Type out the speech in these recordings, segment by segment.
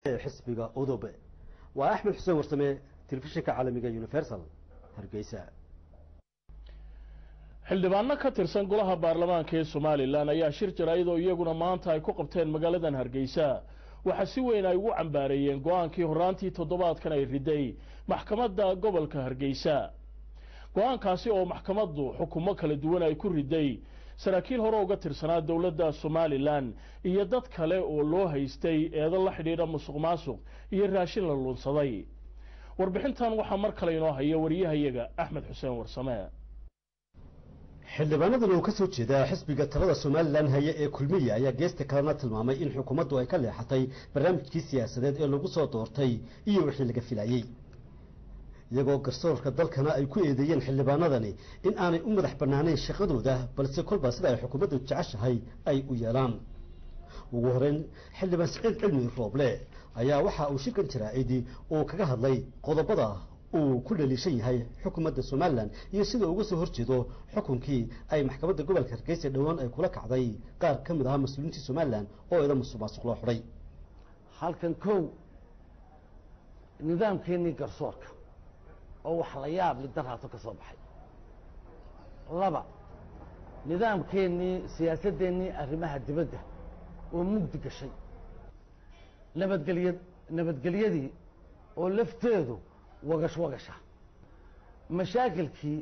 Ee xisbiga Udub waa Axmed Xuseen Warsame, telefishinka caalamiga Universal, Hargeysa. Xildhibaano ka tirsan golaha baarlamaanka ee Somalilan ayaa shir jaraa'id oo iyaguna maanta ay ku qabteen magaaladan Hargeysa waxaa si weyn ay ugu cambaareeyeen go-aankii horraantii toddobaadkan ay riday maxkamadda gobolka Hargeysa, go-aankaasi oo maxkamaddu xukumo kala duwan ay ku riday saraakiil hore uga tirsanaa dowladda Somalilan iyo dad kale oo loo haystay eedo la xidhiidha musuq maasuq iyo raashin la lunsaday. Warbixintan waxaa mar kale inoo haya wariyahayaga Axmed Xuseen Warsame. Xildhibaanadan oo ka soo jeeda xisbiga talada Somalilan haya ee Kulmiya ayaa geesta kalena tilmaamay in xukuumaddu ay ka leexatay barnaamijkii siyaasadeed ee lagu soo doortay iyo wixii laga filayey, iyagoo garsoorka dalkana ay ku eedeeyeen xildhibaanadani in aanay u madax bannaanayn shaqadooda, balse kolba sida ay xukuumaddu jeceshahay ay u yeelaan. Ugu horeyn, xildhibaan Siciid Cilmi Rooble ayaa waxa uu shirkan jaraa'idi uu kaga hadlay qodobada uu ku dhaliishan yahay xukuumadda Somalilan iyo sida uga soo horjeedo xukunkii ay maxkamadda gobolka Hargeysa dhowaan ay kula kacday qaar ka mid ahaa mas-uuliyiintii Somalilan oo eeda musuq maasuq loo xidhay. Halkan kow, nidaamkeennii garsoorka oo wax la yaab li daraato ka soo baxay. Laba, nidaamkeennii siyaasaddeennii arrimaha dibadda oo mugdi gashay. Nabadgelya, nabadgelyadii oo lafteedu wagash wagasha. Mashaakilkii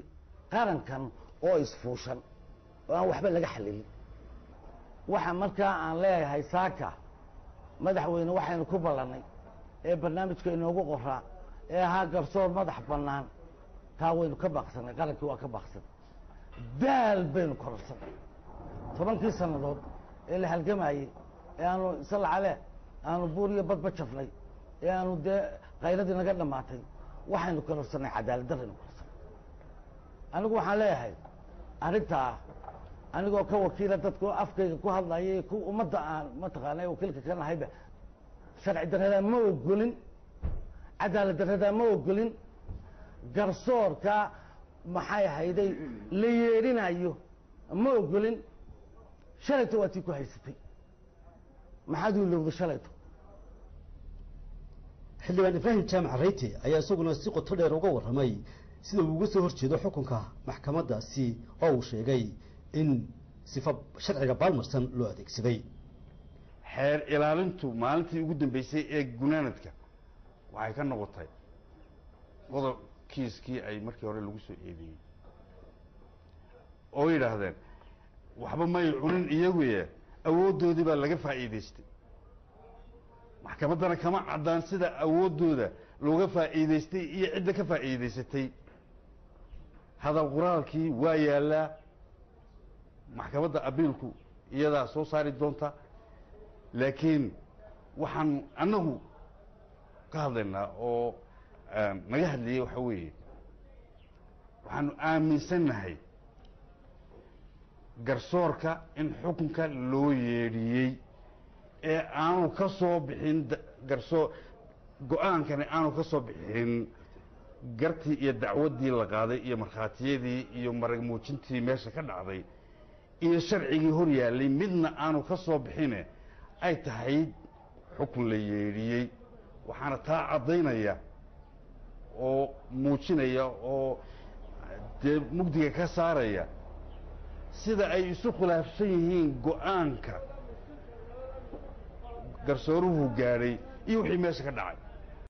qarankan oo isfuushan oo aan waxba laga xalilin. Waxa markaa aan leeyahay saaka, madaxweyne, waxaynu ku ballannay ee barnaamijka inoogu qoraa ee ahaa garsoor madax bannaan, taa waynu ka baaqsanay. Qarankii waa ka baaqsanay, daal baynu kororsanay. 10kii sannadood ee la halgamayey ee aanu salacale aanu buur iyo badba jafnay ee aanu dee qayladii naga dhammaatay, waxaynu kororsanay cadaalad darraynu kororsanay. Anigu waxaan leeyahay arrintaa, anigoo ka wakiila dadka afkayga ku hadlaya, ku ummadda aan mataqaana wakiilka ka nahayba, sharci darradaa ma ogolin, cadaalad darradaa ma ogolin, garsoorka maxay hayday la yeedhinayo ma ogolin. Shalayto waa tii ku haysatay, maxaad u ilowday shalayto? Xildhibaan Ibraahim Jaamac Reyte ayaa isaguna si qoto dheer uga warramay sida uu uga soo horjeedo xukunka maxkamaddaasi oo uu sheegay in sifa sharciga baalmarsan loo adeegsaday. Xeer ilaalintu maalintii ugu dambeysay ee gunaanadka waxay ka noqotay qodob kiiskii ay markii hore lagu soo eedeeyey oo yidhaahdeen waxba may cunin iyaguye, awooddoodii baa laga faa'iidaystay. Maxkamaddana kama caddaan sida awooddooda looga faa'iidaystay iyo cidda ka faa'iidaysatay. Hadal qoraalkii waa yaallaa, maxkamadda abiilku iyadaa soo saari doonta, laakiin waxaan annagu ka hadlaynaa oo naga hadlayay waxa weeye, waxaanu aaminsannahay garsoorka in xukunka loo yeedhiyey ee aanu ka soo bixin garsoor go-aankani aanu ka soo bixin gartii iyo dacwaddii la qaaday iyo markhaatiyadii iyo marag muujintii meesha ka dhacday iyo sharcigii hor yaallay, midna aanu ka soo bixine ay tahay xukun la yeedhiyey. Waxaana taa caddaynaya oo muujinaya oo dee mugdiga ka saaraya sida ay isu khilaafsan yihiin go-aanka garsooruhu gaadhay iyo wixii meesha ka dhacay.